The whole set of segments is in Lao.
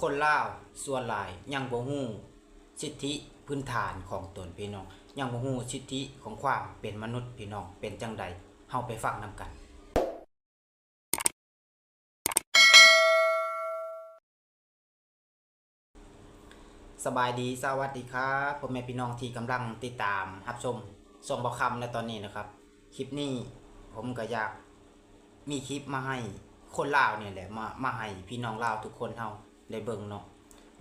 ຄົນລາວສ່ວນຫຼາຍຍັງບໍ່ຮູ້ສິດທິພື້ນຖານຂອງຕົນ ພີ່ນ້ອງ, ຍັງບໍ່ຮູ້ສິດທິຂອງຄວາມເປັນມະນຸດ ພີ່ນ້ອງ, ເປັນຈັ່ງໃດ ເຮົາໄປຟັງນຳກັນ. ສະບາຍດີ ສະຫວັດດີຄັບ ພໍ່ແມ່ພີ່ນ້ອງທີ່ກຳລັງຕິດຕາມຮັບຊົມຊ່ອງບ່າວຄຳໃນຕອນນີ້ນະຄັບ. ຄລິບນີ້ຜົມກະຢາກມີຄລິບມາໃຫ້ຄົນລາວນີ້ແຫຼະ ມາ ມາໃຫ້ພີ່ນ້ອງລາວທຸກຄົນເຮົາໄດ້ເບິ່ງເນາະ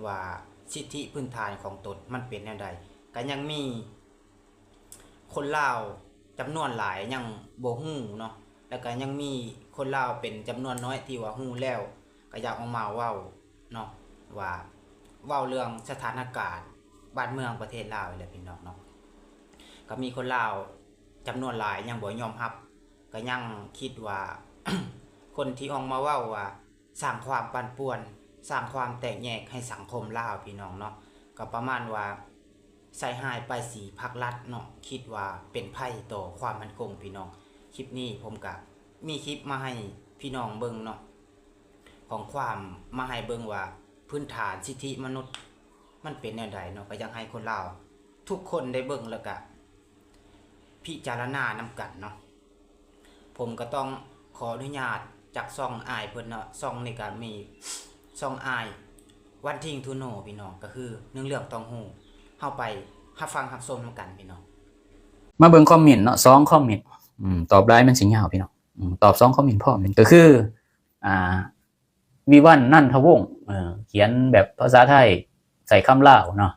ວ່າສິດທິພື້ນຖານຂອງຕົນມັນເປັນແນວໃດ. ກະຍັງມີຄົນລາວຈຳນວນຫຼາຍຍັງບໍ່ຮູ້ເນາະ ແລ້ວກະຍັງມີຄົນລາວເປັນຈຳນວນນ້ອຍທີ່ວ່າຮູ້ແລ້ວ ກະຢາກອອກມາເວົ້າເນາະ ວ່າເວົ້າເລື່ອງສະຖານະການບ້ານເມືອງປະເທດລາວນີ້ແຫຼະ ພີ່ນ້ອງເນາະ. ກະມີຄົນລາວຈຳນວນຫຼາຍຍັງບໍ່ຍອມຮັບ ກະຍັງຄິດວ່າ ຄົນທີ່ອອກມາເວົ້າວ່າສ້າງຄວາມປັ່ນປ່ວນ ສ້າງຄວາມແຕກແຍກໃຫ້ສັງຄົມລາວ ພີ່ນ້ອງເນາະ, ກະປະມານວ່າໃສ່ຮ້າຍປ້າຍສີພັກລັດເນາະ ຄິດວ່າເປັນໄພຕໍ່ຄວາມໝັ້ນຄົງ ພີ່ນ້ອງ. ຄລິບນີ້ຜົມກະມີຄລິບມາໃຫ້ພີ່ນ້ອງເບິ່ງເນາະ ຂອງຄວາມມາໃຫ້ເບິ່ງວ່າພື້ນຖານສິດທິມະນຸດມັນເປັນແນວໃດເນາະ, ກະຢາກໃຫ້ຄົນລາວທຸກຄົນໄດ້ເບິ່ງ ແລ້ວກະພິຈາລະນານຳກັນເນາະ. ຜົມກະຕ້ອງຂໍອະນຸຍາດຈາກຊ່ອງອ້າຍເພິ່ນເນາະ, ຊ່ອງນີ້ກະມີຊ່ອງອ້າຍວັນທິງທູໂນ ພີ່ນ້ອງ, ກະຄືໜຶ່ງເລື່ອງຕ້ອງຮູ້. ເຮົາໄປຮັບຟັງຮັບຊົມນຳກັນ ພີ່ນ້ອງ. ມາເບິ່ງຄອມເມັນເນາະ ສອງຄອມເມັນ, ອືມ ຕອບຫຼາຍມັນຊິຍາວ ພີ່ນ້ອງ, ອືມ ຕອບສອງຄອມເມັນພ້ອມ ກະຄື ອ່າ ວິວັນ ນັນທະວົງ ເອີ ຂຽນແບບພາສາໄທ ໃຊ້ຄຳລາວເນາະ,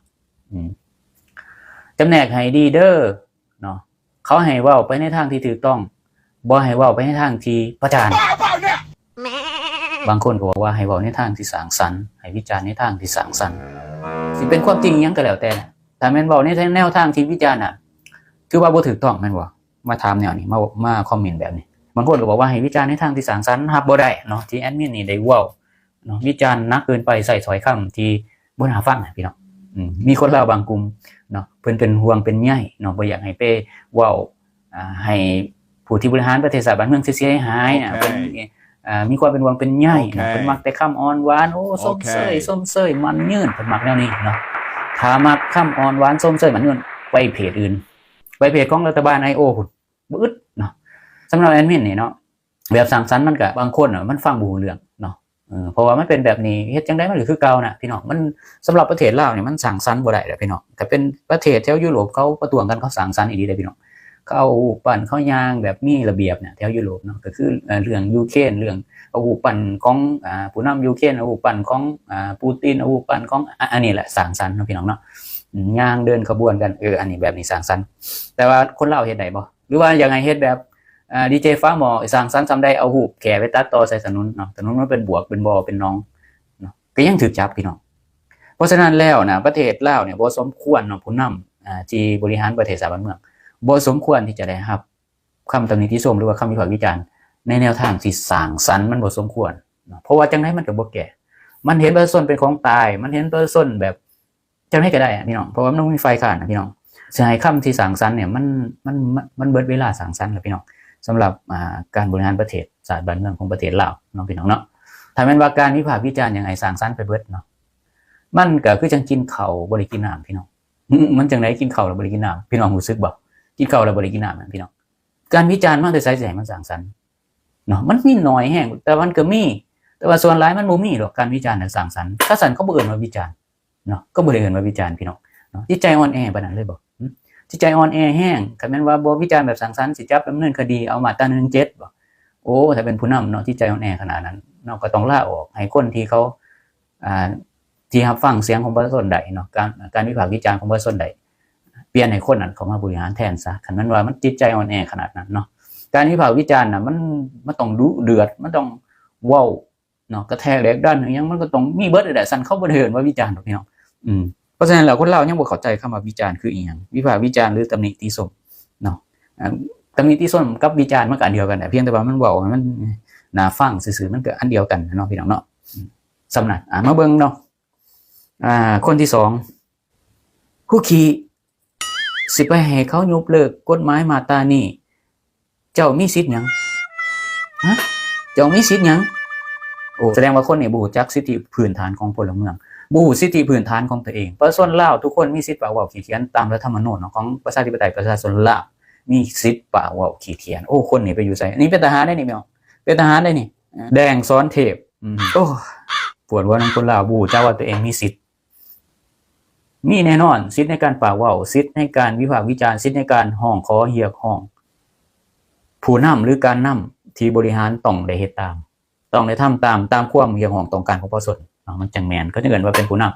ອືມ ຈຳແນກໃຫ້ດີເດີເນາະ, ເຂົາໃຫ້ເວົ້າໄປໃນທາງທີ່ຖືກຕ້ອງ ບໍ່ໃຫ້ເວົ້າໄປໃນທາງທີ່ປະຈານ. ບາງຄົນກໍບອກວ່າໃຫ້ເວົ້າໃນທາງທີ່ສ້າງສັນ ໃຫ້ວິຈານໃນທາງທີ່ສ້າງສັນ. ຊິເປັນຄວາມຈິງຫຍັງກໍແລ້ວແຕ່ນະ, ຖ້າແມ່ນເວົ້າໃນແນວທາງທີ່ວິຈານນະ ຖືວ່າບໍ່ຖືກຕ້ອງແມ່ນບໍ່? ມາຖາມແນວນີ້ ມາ ມາຄອມເມັນແບບນີ້. ບາງຄົນກໍບອກວ່າໃຫ້ວິຈານໃນທາງທີ່ສ້າງສັນ, ຮັບບໍ່ໄດ້ເນາະ ທີ່ແອດມິນນີ້ໄດ້ເວົ້າເນາະ, ວິຈານໜັກເກີນໄປ, ໃຊ້ຖ້ອຍຄຳທີ່ບໍ່ໜ້າຟັງ ພີ່ນ້ອງ. ອືມ ມີຄົນລາວບາງກຸ່ມເນາະ ເພິ່ນເປັນຫ່ວງເປັນໃຍເນາະ, ບໍ່ຢາກໃຫ້ໄປເວົ້າ ອ່າ ໃຫ້ຜູ້ທີ່ບໍລິຫານປະເທດຊາດບ້ານເມືອງເສຍຫາຍນະ, ເພິ່ນ ອ່າ ມີຄວາມເປັນຫ່ວງເປັນໃຍນະ, ເພິ່ນມັກແຕ່ຄຳອ່ອນຫວານ, ໂອ້ ຊົມເຊີຍ ຊົມເຊີຍໝັ້ນຍືນ, ເພິ່ນມັກແນວນີ້ເນາະ. ຖ້າມັກຄຳອ່ອນຫວານ ຊົມເຊີຍໝັ້ນຍືນ ໄປເພຈອື່ນ, ໄປເພຈຂອງລັດຖະບານ ໄອໂອ ພຸ້ນ ບໍ່ອຶດເນາະ. ສຳລັບແອດມິນນີ້ເນາະ ແບບສ້າງສັນມັນກະ ບາງຄົນນະມັນຟັງບໍ່ຮູ້ເລື່ອງເນາະ, ເອີ ເພາະວ່າມັນເປັນແບບນີ້ ເຮັດຈັ່ງໃດມັນກະຄືເກົ່ານະ ພີ່ນ້ອງ. ມັນ ສຳລັບປະເທດລາວນີ້ມັນສ້າງສັນບໍ່ໄດ້ແລ້ວ ພີ່ນ້ອງ. ກະເປັນປະເທດແຖວຢູໂຣບ ເຂົາປະທ້ວງກັນ ເຂົາສ້າງສັນອີ່ຫຼີເດ້ ພີ່ນ້ອງ. ເຂົາເອົາຮູບປັ້ນ ເຂົາຍ່າງແບບມີລະບຽບນະ ແຖວຢູໂຣບເນາະ, ກະຄື ເອີ ເລື່ອງຢູເຄຣນ ເລື່ອງເອົາຮູບປັ້ນຂອງ ອ່າ ຜູ້ນຳຢູເຄຣນ ເອົາຮູບປັ້ນຂອງ ອ່າ ປູຕິນ ເອົາຮູບປັ້ນຂອງ ອາ ອັນນີ້ແຫຼະສ້າງສັນເນາະ ພີ່ນ້ອງເນາະ, ອືມ ຍ່າງເດີນຂະບວນກັນ ເອີ ອັນນີ້ແບບນີ້ສ້າງສັນ. ແຕ່ວ່າຄົນລາວເຮັດໄດ້ບໍ່? ຫຼືວ່າຢາກໃຫ້ເຮັດແບບ ອ່າ ດີເຈຟ້າໝໍ້ ສ້າງສັນສ່ຳໃດ ເອົາຮູບແຂ້ໄປຕັດຕໍ່ໃສ່ຖະໜົນເນາະ, ຖະໜົນມັນເປັນບວກ ເປັນບໍ່ ເປັນໜອງເນາະ, ກະຍັງຖືກຈັບ ພີ່ນ້ອງ. ເພາະສະນັ້ນແລ້ວນະ ປະເທດລາວນີ້ບໍ່ສົມຄວນເນາະ ຜູ້ນຳ ອ່າ ທີ່ບໍລິຫານປະເທດຊາດບ້ານເມືອງ ບໍ່ສົມຄວນທີ່ຈະໄດ້ຮັບຄຳຕຳໜິຕິຊົມ ຫຼືວ່າຄຳວິພາກວິຈານໃນແນວທາງທີ່ສ້າງສັນ, ມັນບໍ່ສົມຄວນເນາະ. ເພາະວ່າຈັ່ງໃດມັນກະບໍ່ແກ້, ມັນເຫັນປະຊາຊົນເປັນຂອງຕາຍ, ມັນເຫັນປະຊາຊົນແບບ ຈັ່ງໃດກະໄດ້ອະ ພີ່ນ້ອງ, ເພາະວ່າມັນບໍ່ມີຝ່າຍຄ້ານນະ ພີ່ນ້ອງ. ຊິໃຫ້ຄຳທີ່ສ້າງສັນນີ້ ມັນ ມັນ ມັນ ມັນເບິດເວລາສ້າງສັນແລ້ວ ພີ່ນ້ອງ, ສຳລັບ ອ່າ ການບໍລິຫານປະເທດຊາດບ້ານເມືອງຂອງປະເທດລາວເນາະ ພີ່ນ້ອງເນາະ. ຖ້າແມ່ນວ່າການວິພາກວິຈານຫຍັງໃຫ້ສ້າງສັນໄປເບິດເນາະ, ມັນກະຄືຈັ່ງກິນເຂົ້າບໍ່ໄດ້ກິນນ້ຳ ພີ່ນ້ອງ. ມັນຈັ່ງໃດກິນເຂົ້າແລ້ວບໍ່ໄດ້ກິນນ້ຳ ພີ່ນ້ອງຮູ້ສຶກບໍ່? ກິນເຂົ້າແລ້ວບໍ່ໄດ້ກິນນ້ຳນະ ພີ່ນ້ອງ. ການວິຈານມາແຕ່ໃສຊິໃຫ້ມັນສ້າງສັນເນາະ? ມັນມີໜ້ອຍແຮງ ແຕ່ວ່າມັນກະມີ, ແຕ່ວ່າສ່ວນຫຼາຍມັນບໍ່ມີດອກ ການວິຈານນັ້ນສ້າງສັນ. ຄັນຊັ້ນເຂົາບໍ່ເອີ້ນວ່າວິຈານ ເນາະ, ກະບໍ່ໄດ້ເອີ້ນວ່າວິຈານ ພີ່ນ້ອງເນາະ. ຈິດໃຈອ່ອນແອປານນັ້ນເລີຍບໍ່? ຫຶ? ຈິດໃຈອ່ອນແອແຮງ, ຄັນແມ່ນວ່າບໍ່ວິຈານແບບສ້າງສັນ ຊິຈັບດຳເນີນຄະດີ ເອົາມາດຕາໜຶ່ງເຈັດບໍ່? ໂອ້ ຖ້າເປັນຜູ້ນຳເນາະ ຈິດໃຈອ່ອນແອຂະໜາດນັ້ນເນາະ ກະຕ້ອງລາອອກ ໃຫ້ຄົນທີ່ເຂົາ ອ່າ ທີ່ຮັບຟັງສຽງຂອງປະຊາຊົນໄດ້ເນາະ, ການ ການວິພາກວິຈານຂອງປະຊາຊົນໄດ້ ປ່ຽນໃຫ້ຄົນນັ້ນເຂົ້າມາບໍລິຫານແທນຊະ. ຄັນແມ່ນວ່າມັນຈິດໃຈອ່ອນແອຂະໜາດນັ້ນເນາະ, ການວິພາກວິຈານນະ ມັນ ມັນຕ້ອງດຸເດືອດ, ມັນຕ້ອງເວົ້າ ເນາະ, ກະແທກແດກດັນອີ່ຫຍັງ ມັນກະຕ້ອງມີເບິດແຫຼະ, ຊັ້ນເຂົາບໍ່ໄດ້ເອີ້ນວ່າວິຈານດອກ ພີ່ນ້ອງ. ອືມ ເພາະສະນັ້ນແລ້ວ ຄົນລາວຍັງບໍ່ເຂົ້າໃຈຄຳວ່າວິຈານຄືອີ່ຫຍັງ, ວິພາກວິຈານ ຫຼື ຕຳໜິຕິຊົມເນາະ. ອ່າ ຕຳໜິຕິຊົມກັບວິຈານມັນກະອັນດຽວກັນແຫຼະ, ພຽງແຕ່ວ່າມັນເວົ້າໃຫ້ມັນໜ້າຟັງຊື່ໆ ມັນກະອັນດຽວກັນເນາະ ພີ່ນ້ອງເນາະ. ອືມ ສ່ຳນັ້ນ. ອ່າ ມາເບິ່ງເນາະ ອ່າ ຄົນທີສອງ ຄູຂີ້ ຊິໄປໃຫ້ເຂົາຍົກເລີກກົດໝາຍມາດຕານີ້ ເຈົ້າມີສິດຫຍັງ? ຮະ? ເຈົ້າມີສິດຫຍັງ? ໂອ້ ສະແດງວ່າຄົນນີ້ບໍ່ຮູ້ຈັກສິດທິພື້ນຖານຂອງພົນລະເມືອງ, ບໍ່ຮູ້ສິດທິພື້ນຖານຂອງຕົວເອງ. ປະຊາຊົນລາວທຸກຄົນມີສິດປາກເວົ້າຂຽນຕາມລັດທຳມະນູນເນາະ ຂອງປະຊາທິປະໄຕປະຊາຊົນລາວ, ມີສິດປາກເວົ້າຂຽນ. ໂອ້ ຄົນນີ້ໄປຢູ່ໃສ? ນີ້ເປັນທະຫານໄດ໋ນີ້ ພີ່ນ້ອງ, ເປັນທະຫານໄດ໋ນີ້. ແດງສອນເທບ. ອືມ ໂອ້ ປວດຫົວນຳຄົນລາວ ບໍ່ຮູ້ຈັກວ່າຕົວເອງມີສິດ ມີແນ່ນອນ ສິດໃນການປາກເວົ້າ, ສິດໃນການວິພາກວິຈານ, ສິດໃນການຮ້ອງຂໍຮຽກຮ້ອງ. ຜູ້ນຳ ຫຼື ການນຳທີ່ບໍລິຫານຕ້ອງໄດ້ເຮັດຕາມ, ຕ້ອງໄດ້ທຳຕາມ, ຕາມຄວາມຮຽກຮ້ອງຕ້ອງການຂອງປະຊາຊົນເນາະ, ມັນຈັ່ງແມ່ນ, ເຂົາຈຶ່ງເອີ້ນວ່າເປັນຜູ້ນຳ.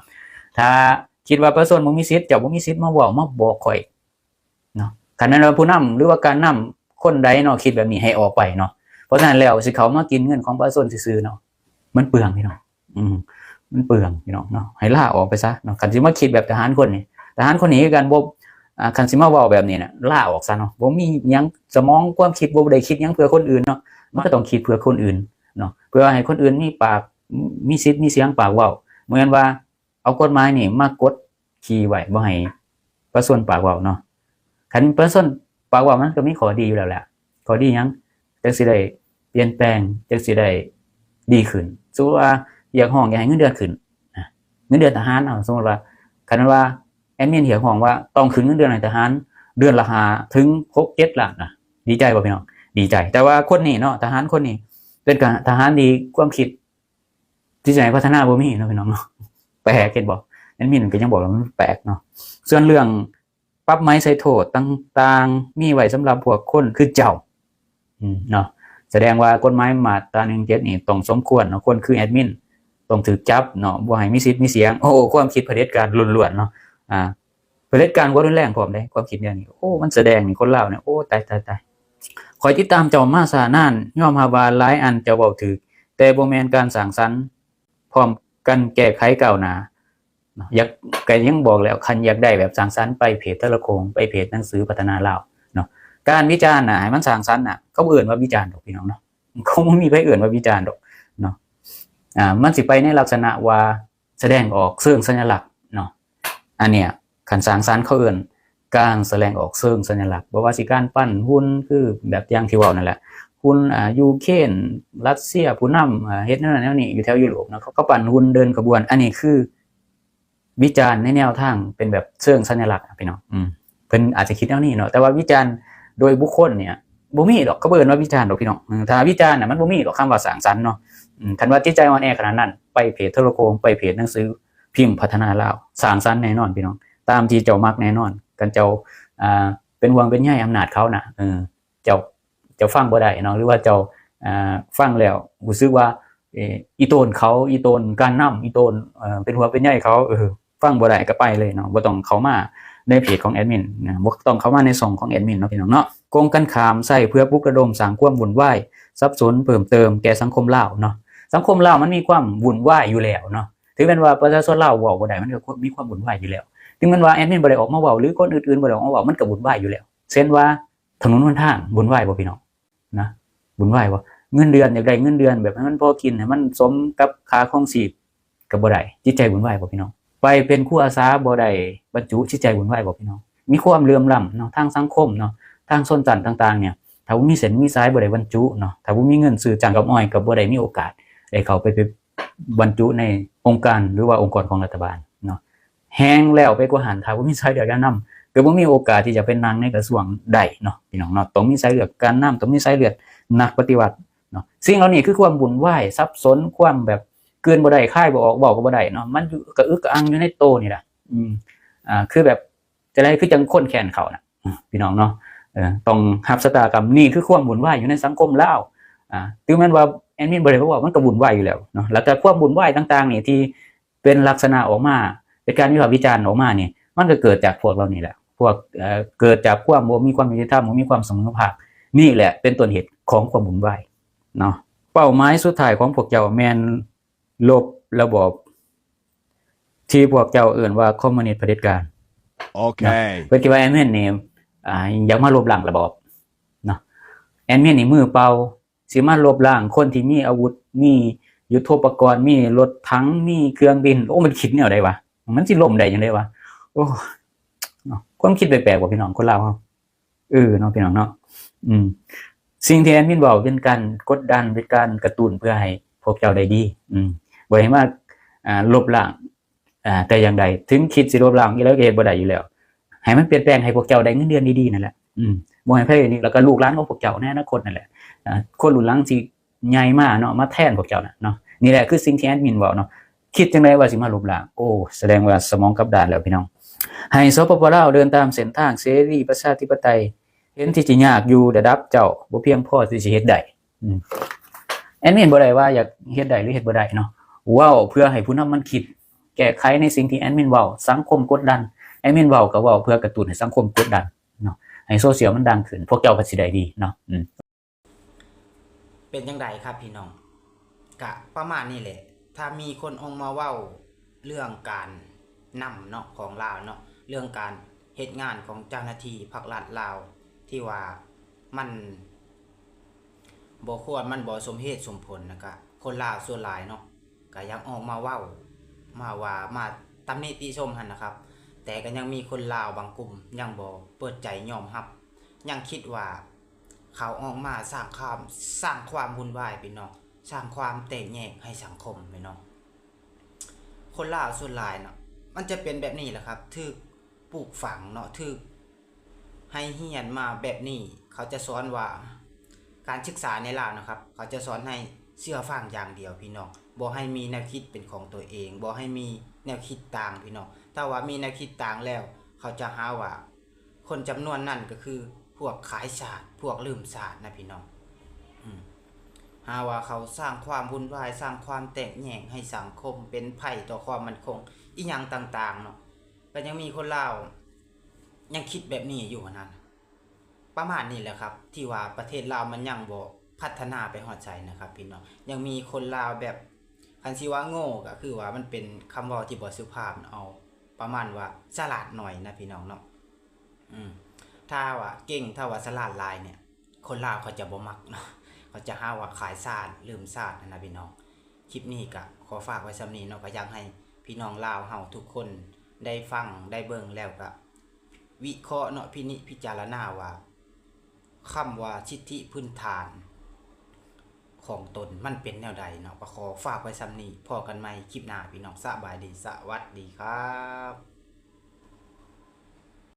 ຖ້າຄິດວ່າປະຊາຊົນບໍ່ມີສິດ, ເຈົ້າບໍ່ມີສິດມາເວົ້າ, ມາບອກຂ້ອຍ. ເນາະ ຄັນແມ່ນວ່າຜູ້ນຳ ຫຼືວ່າການນຳຄົນໃດເນາະ ຄິດແບບນີ້ ໃຫ້ອອກໄປເນາະ. ເພາະສະນັ້ນແລ້ວ ຊິເຂົ້າມາກິນເງິນຂອງປະຊາຊົນຊື່ໆເນາະ ມັນເປືອງ ພີ່ນ້ອງ. ອືມ ມັນເປືອງ ພີ່ນ້ອງເນາະ, ໃຫ້ລາອອກໄປຊະເນາະ. ຄັນຊິມາຄິດແບບທະຫານຄົນນີ້ ທະຫານຄົນນີ້ຄືກັນ ບໍ່ ອ່າ ຄັນຊິມາເວົ້າແບບນີ້ນະ ລາອອກຊະເນາະ. ບໍ່ມີຫຍັງ ສະໝອງຄວາມຄິດ ບໍ່ໄດ້ຄິດຫຍັງເພື່ອຄົນອື່ນເນາະ, ມັນກໍຕ້ອງຄິດເພື່ອຄົນອື່ນເນາະ, ເພື່ອໃຫ້ຄົນອື່ນມີປາກ ມີສິດມີສຽງປາກເວົ້າ. ບໍ່ແມ່ນວ່າ ເອົາກົດໝາຍນີ້ມາກົດຂີ່ໄວ້ ບໍ່ໃຫ້ປະຊາຊົນປາກເວົ້າເນາະ. ຄັນປະຊາຊົນປາກເວົ້າ ມັນກໍມີຂໍ້ດີຢູ່ແລ້ວແຫຼະ. ຂໍ້ດີຫຍັງ? ຈັ່ງຊິໄດ້ປ່ຽນແປງ, ຈັ່ງຊິໄດ້ດີຂຶ້ນ. ສົມມຸດວ່າຮຽກຮ້ອງຢາກໃຫ້ເງິນເດືອນຂຶ້ນນະ, ເງິນເດືອນທະຫານເຮົາ, ສົມມຸດວ່າ ຄັນວ່າແອດມິນຮຽກຮ້ອງວ່າຕ້ອງຂຶ້ນເງິນເດືອນໃຫ້ທະຫານເດືອນລະຫ້າເຖິງຫົກເຈັດລ້ານນະ, ດີໃຈບໍ່ ພີ່ນ້ອງ? ດີໃຈ. ແຕ່ວ່າຄົນນີ້ເນາະ, ທະຫານຄົນນີ້ເປັນການ ທະຫານທີ່ຄວາມຄິດ ຈິດໃຈພັດທະນາບໍ່ມີເນາະ ພີ່ນ້ອງເນາະ. ແປກ ເຫັນບໍ່? ແອດມິນກໍຍັງບອກວ່າມັນແປກເນາະ. ສ່ວນເລື່ອງປັບໃໝໃສ່ໂທດຕ່າງໆ ມີໄວ້ສຳລັບພວກຄົນຄືເຈົ້າ ອືມ ເນາະ. ສະແດງວ່າກົດໝາຍມາດຕາໜຶ່ງເຈັດນີ້ຕ້ອງສົມຄວນເນາະ, ຄົນຄືແອດມິນຕ້ອງຖືກຈັບເນາະ, ບໍ່ໃຫ້ມີສິດມີສຽງ. ໂອ້ ຄວາມຄິດຜະເດັດການລ້ວນໆເນາະ, ອ່າ ຜະເດັດການຄວາມຮຸນແຮງພ້ອມເດ້ ຄວາມຄິດແນວນີ້. ໂອ້ ມັນສະແດງນີ້ ຄົນລາວນີ້ ໂອ້ ຕາຍ ຕາຍ ຕາຍ. ຂ້ອຍຕິດຕາມເຈົ້າມາຊ້ານານ, ຍອມຮັບວ່າຫຼາຍອັນເຈົ້າເວົ້າຖືກ, ແຕ່ບໍ່ແມ່ນການສ້າງສັນ, ພ້ອມກັນແກ້ໄຂກ້າວໜ້າເນາະ. ຢາກ ກໍຍັງບອກແລ້ວ, ຄັນຢາກໄດ້ແບບສ້າງສັນ ໄປເພຈໂທລະໂຄ່ງ, ໄປເພຈໜັງສືພັດທະນາລາວເນາະ. ການວິຈານນະ ໃຫ້ມັນສ້າງສັນນະ, ເຂົາບໍ່ເອີ້ນວ່າວິຈານດອກ ພີ່ນ້ອງເນາະ, ເຂົາບໍ່ມີໃຜເອີ້ນວ່າວິຈານດອກເນາະ. ອ່າ ມັນຊິໄປໃນລັກສະນະວ່າ ສະແດງອອກເຊີງສັນຍາລັກເນາະ. ອັນເນີ້ຍ ຄັນສ້າງສັນເຂົາເອີ້ນການສະແດງອອກເຊີງສັນຍາລັກ, ບໍ່ວ່າຊິການປັ້ນຫຸ່ນ ຄືແບບຢ່າງທີ່ເວົ້ານັ້ນແຫຼະ, ຫຸ່ນ ອ່າ ຢູເຄຣນ ຣັດເຊຍ ຜູ້ນຳ ອ່າ ເຮັດແນວນັ້ນແນວນີ້ຢູ່ແຖວຢູໂຣບເນາະ, ເຂົາ ເຂົາປັ້ນຫຸ່ນເດີນຂະບວນ. ອັນນີ້ຄືວິຈານໃນແນວທາງເປັນແບບເຊີງສັນຍາລັກ ພີ່ນ້ອງ. ອືມ ເພິ່ນອາດຈະຄິດແນວນີ້ເນາະ, ແຕ່ວ່າວິຈານໂດຍບຸກຄົນເນີ້ຍ ບໍ່ມີດອກ, ເຂົາບໍ່ເອີ້ນວ່າວິຈານດອກ ພີ່ນ້ອງ. ເອີ ຖ້າວິຈານນະ ມັນບໍ່ມີດອກຄຳວ່າສ້າງສັນເນາະ. ອືມ ຄັນວ່າຈິດໃຈອ່ອນແອຂະໜາດນັ້ນ ໄປເພຈໂທລະໂຄ່ງ, ໄປເພຈໜັງສືພິມພັດທະນາລາວ, ສ້າງສັນແນ່ນອນ ພີ່ນ້ອງ, ຕາມທີ່ເຈົ້າມັກແນ່ນອນ. ຄັນເຈົ້າ ອ່າ ເປັນຫ່ວງເປັນໃຍອຳນາດເຂົານະ ເອີ ເຈົ້າ ເຈົ້າຟັງບໍ່ໄດ້ເນາະ, ຫຼືວ່າເຈົ້າ ອ່າ ຟັງແລ້ວຮູ້ສຶກວ່າ ເອີ ອີ່ຕົນເຂົາ, ອີ່ຕົນການນຳ, ອີ່ຕົນ ເອີ ເປັນຫ່ວງເປັນໃຍເຂົາ, ເອີ ຟັງບໍ່ໄດ້ກໍໄປເລີຍເນາະ, ບໍ່ຕ້ອງເຂົ້າມາໃນເພຈຂອງແອດມິນນະ, ບໍ່ຕ້ອງເຂົ້າມາໃນຊ່ອງຂອງແອດມິນເນາະ ພີ່ນ້ອງເນາະ. ກົງກັນຂ້າມ ໃຊ້ເພື່ອປຸກລະດົມສ້າງຄວາມວຸ່ນວາຍສັບສົນເພີ່ມເຕີມແກ່ສັງຄົມລາວເນາະ. ສັງຄົມລາວມັນມີຄວາມວຸ່ນວາຍຢູ່ແລ້ວເນາະ, ເຖິງແມ່ນວ່າປະຊາຊົນລາວເວົ້າບໍ່ໄດ້ ມັນກໍມີຄວາມວຸ່ນວາຍຢູ່ແລ້ວ. ເຖິງແມ່ນວ່າແອດມິນບໍ່ໄດ້ອອກມາເວົ້າ ຫຼືຄົນອື່ນໆບໍ່ໄດ້ອອກມາເວົ້າ ມັນກໍວຸ່ນວາຍຢູ່ແລ້ວ. ເຊັ່ນວ່າຖະໜົນຫົນທາງ ວຸ່ນວາຍບໍ່ ພີ່ນ້ອງ? ນະ ວຸ່ນວາຍບໍ່? ເງິນເດືອນ ຢາກໄດ້ເງິນເດືອນແບບໃຫ້ມັນພໍກິນ ໃຫ້ມັນສົມກັບຄ່າຄອງຊີບກໍບໍ່ໄດ້, ຈິດໃຈວຸ່ນວາຍບໍ່ ພີ່ນ້ອງ? ໄປເປັນຄູອາສາ ບໍ່ໄດ້ບັນຈຸ, ຈິດໃຈວຸ່ນວາຍບໍ່ ພີ່ນ້ອງ? ມີຄວາມເຫຼື່ອມລ້ຳເນາະ ທາງສັງຄົມເນາະ, ທາງຊົນຊັ້ນຕ່າງໆເນີ້ຍ, ຖ້າບໍ່ມີເສັ້ນມີສາຍ ບໍ່ໄດ້ບັນຈຸເນາະ, ຖ້າບໍ່ມີເງິນຊື້ຈ້າງກັບອ້ອຍ ກໍບໍ່ໄດ້ມີໂອກາດໄດ້ເຂົ້າໄປ ໄປບັນຈຸໃນອົງການ ຫຼືວ່າອົງກອນຂອງລັດຖະບານເນາະ. ແຮງແລ້ວໄປກວ່າຫັ້ນ ຖ້າບໍ່ມີສາຍເລືອດການນຳ ກໍບໍ່ມີໂອກາດທີ່ຈະໄປນັ່ງໃນກະຊວງໄດ້ເນາະ ພີ່ນ້ອງເນາະ. ຕ້ອງມີສາຍເລືອດການນຳ, ຕ້ອງມີສາຍເລືອດນັກປະຕິວັດເນາະ. ສິ່ງເຫຼົ່ານີ້ຄືຄວາມວຸ່ນວາຍ ສັບສົນ, ຄວາມແບບກືນບໍ່ໄດ້ ຄາຍບໍ່ອອກ ເວົ້າກໍບໍ່ໄດ້ເນາະ, ມັນຢູ່ກະອຶກກະອັງຢູ່ໃນໂຕນີ້ລະ. ອືມ ອ່າ ຄືແບບ ຈັ່ງໃດ ຄືຈັ່ງຄົນແຂນເຂົານະ ອືມ ພີ່ນ້ອງເນາະ. ເອີ ຕ້ອງຮັບຊະຕາກຳ, ນີ້ຄືຄວາມວຸ່ນວາຍຢູ່ໃນສັງຄົມລາວ. ອ່າ ເຖິງແມ່ນວ່າແອດມິນບໍ່ໄດ້ມາເວົ້າ ມັນກໍວຸ່ນວາຍຢູ່ແລ້ວເນາະ. ແລ້ວກໍຄວາມວຸ່ນວາຍຕ່າງໆນີ້ ທີ່ ເປັນລັກສະນະອອກມາ ເປັນການວິພາກວິຈານອອກມານີ້ ມັນກໍເກີດຈາກພວກເຫຼົ່ານີ້ແຫຼະ. ພວກ ເອີ ເກີດຈາກຄວາມບໍ່ມີຄວາມຍຸຕິທຳ, ບໍ່ມີຄວາມສະເໝີພາກ. ນີ້ແຫຼະເປັນຕົ້ນເຫດຂອງຄວາມວຸ່ນວາຍເນາະ. ເປົ້າໝາຍສຸດທ້າຍຂອງພວກເຈົ້າແມ່ນລົບລະບອບທີ່ພວກເຈົ້າເອີ້ນວ່າຄອມມູນິດຜະເດັດການ. ໂອເຄ. ເນາະ. ເພິ່ນຄິດວ່າແອດມິນນີ້ ອ່າ ຢາກມາລົບລ້າງລະບອບເນາະ. ແອດມິນນີ້ມືເປົ່າ ຊິມາລົບລ້າງຄົນທີ່ມີອາວຸດ ມີຍຸດໂທປະກອນ ມີລົດຖັງ ມີເຄື່ອງບິນ. ໂອ້ ມັນຄິດແນວໃດວະ? ມັນຊິລົ້ມໄດ້ຈັ່ງໃດວະ? ໂອ້ ເນາະ ຄວາມຄິດແປກໆ ບໍ່ ພີ່ນ້ອງ ຄົນລາວເຮົາ? ເອີເນາະ ພີ່ນ້ອງເນາະ. ອືມ ສິ່ງທີ່ແອດມິນເວົ້າເປັນການກົດດັນ ເປັນການກະຕຸ້ນເພື່ອໃຫ້ ພວກເຈົ້າໄດ້ດີ. ອືມ ບໍ່ໃຫ້ມາ ອ່າ ລົບລ້າງ ອ່າ ແຕ່ຢ່າງໃດ. ເຖິງຄິດຊິລົບລ້າງອີ່ແລ້ວກໍເຮັດບໍ່ໄດ້ຢູ່ແລ້ວ. ໃຫ້ມັນປ່ຽນແປງໃຫ້ພວກເຈົ້າໄດ້ເງິນເດືອນດີໆນັ້ນແຫຼະ. ອືມ ບໍ່ໃຫ້ໃຜນີ້ ແລ້ວກໍລູກຫຼານຂອງພວກເຈົ້າໃນອະນາຄົດນັ້ນແຫຼະ. ອ່າ ຄົນລຸ້ນຫຼັງຊິ ໃຫຍ່ມາເນາະ ມາແທນພວກເຈົ້ານະເນາະ. ນີ້ແຫຼະຄືສິ່ງທີ່ແອດມິນເວົ້າເນາະ. ຄິດຈັ່ງໃດວ່າຊິມາລົບລ້າງ? ໂອ້ ສະແດງວ່າສະໝອງກັບດ້ານແລ້ວພີ່ນ້ອງ. ໃຫ້ ສປປ ລາວ ເດີນຕາມເສັ້ນທາງເສລີປະຊາທິປະໄຕ ເຫັນທີ່ຈະຍາກຢູ່ລະດັບເຈົ້າ ບໍ່ພຽງພໍທີ່ຈະເຮັດໄດ້. ອືມ ແອດມິນບໍ່ໄດ້ວ່າຢາກເຮັດໄດ້ ຫຼື ເຮັດບໍ່ໄດ້ເນາະ. ເວົ້າເພື່ອໃຫ້ຜູ້ນຳມັນຄິດ ແກ້ໄຂໃນສິ່ງທີ່ແອດມິນເວົ້າ. ສັງຄົມກົດດັນ ແອດມິນເວົ້າກໍເວົ້າເພື່ອກະຕຸ້ນໃຫ້ສັງຄົມກົດດັນເນາະ ໃຫ້ໂຊຊຽວມັນດັງຂຶ້ນ ພວກເຈົ້າກໍຊິໄດ້ດີເນາະ. ອືມ ເປັນຈັ່ງໃດຄັບພີ່ນ້ອງ? ກະປະມານນີ້ແຫຼະ. ຖ້າມີຄົນອອກມາເວົ້າເລື່ອງການນຳເນາະ ຂອງລາວເນາະ, ເລື່ອງການເຮັດງານຂອງເຈົ້າໜ້າທີ່ພັກລັດລາວ ທີ່ວ່າມັນບໍ່ຄວນ ມັນບໍ່ສົມເຫດສົມຜົນ ແລ້ວກະຄົນລາວສ່ວນຫຼາຍເນາະ ກະຍັງອອກມາເວົ້າ ມາວ່າ ມາຕຳໜິຕິຊົມຫັ້ນນະຄັບ. ແຕ່ກະຍັງມີຄົນລາວບາງກຸ່ມຍັງບໍ່ເປີດໃຈຍອມຮັບ ຍັງຄິດວ່າ ເຂົາອອກມາສ້າງຄວາມ ສ້າງຄວາມວຸ່ນວາຍພີ່ນ້ອງ, ສ້າງຄວາມແຕກແຍກໃຫ້ສັງຄົມພີ່ນ້ອງ. ຄົນລາວສ່ວນຫຼາຍເນາະ ມັນຈະເປັນແບບນີ້ແຫຼະຄັບ, ຖືກປູກຝັງເນາະ, ຖືກໃຫ້ຮຽນມາແບບນີ້. ເຂົາຈະສອນວ່າ ການສຶກສາໃນລາວນະຄັບ ເຂົາຈະສອນໃຫ້ເຊື່ອຟັງຢ່າງດຽວພີ່ນ້ອງ, ບໍ່ໃຫ້ມີແນວຄິດເປັນຂອງຕົວເອງ, ບໍ່ໃຫ້ມີແນວຄິດຕ່າງພີ່ນ້ອງ. ຖ້າວ່າມີແນວຄິດຕ່າງແລ້ວ ເຂົາຈະຫາວ່າ ຄົນຈຳນວນນັ້ນກໍຄືພວກຂາຍຊາດ, ພວກລືມຊາດນະພີ່ນ້ອງ. ອືມ ຫາວ່າເຂົາສ້າງຄວາມວຸ່ນວາຍ, ສ້າງຄວາມແຕກແຍກໃຫ້ສັງຄົມ, ເປັນໄພຕໍ່ຄວາມໝັ້ນຄົງ ອີ່ຫຍັງຕ່າງໆເນາະ. ກໍຍັງມີຄົນລາວຍັງຄິດແບບນີ້ຢູ່ຫັ້ນນະ. ປະມານນີ້ແຫຼະຄັບ ທີ່ວ່າປະເທດລາວມັນຍັງບໍ່ພັດທະນາໄປຮອດໃສນະຄັບພີ່ນ້ອງ. ຍັງມີຄົນລາວແບບ ຄັນຊິວ່າໂງ່ກໍຄືວ່າມັນເປັນຄຳເວົ້າທີ່ບໍ່ສຸພາບເນາະ, ເອົາປະມານວ່າສະຫຼາດໜ້ອຍນະພີ່ນ້ອງເນາະ. ອືມ ຖ້າວ່າເກັ່ງ ຖ້າວ່າສະຫຼາດຫຼາຍນີ້ ຄົນລາວເຂົາຈະບໍ່ມັກເນາະ, ເຂົາຈະຫາວ່າຂາຍຊາດ ລືມຊາດຫັ້ນນະພີ່ນ້ອງ. ຄລິບນີ້ກະຂໍຝາກໄວ້ສ່ຳນີ້ເນາະ, ກະຢາກໃຫ້ພີ່ນ້ອງລາວເຮົາທຸກຄົນໄດ້ຟັງໄດ້ເບິ່ງແລ້ວກະວິເຄາະເນາະ, ພິນິພິຈາລະນາວ່າ ຄຳວ່າສິດທິພື້ນຖານຂອງຕົນມັນເປັນແນວໃດເນາະ. ກໍຂໍຝາກໄວ້ສ່ຳນີ້, ພໍ້ກັນໃໝ່ຄລິບໜ້າພີ່ນ້ອງ. ສະບາຍດີ, ສະຫວັດດີຄັບ.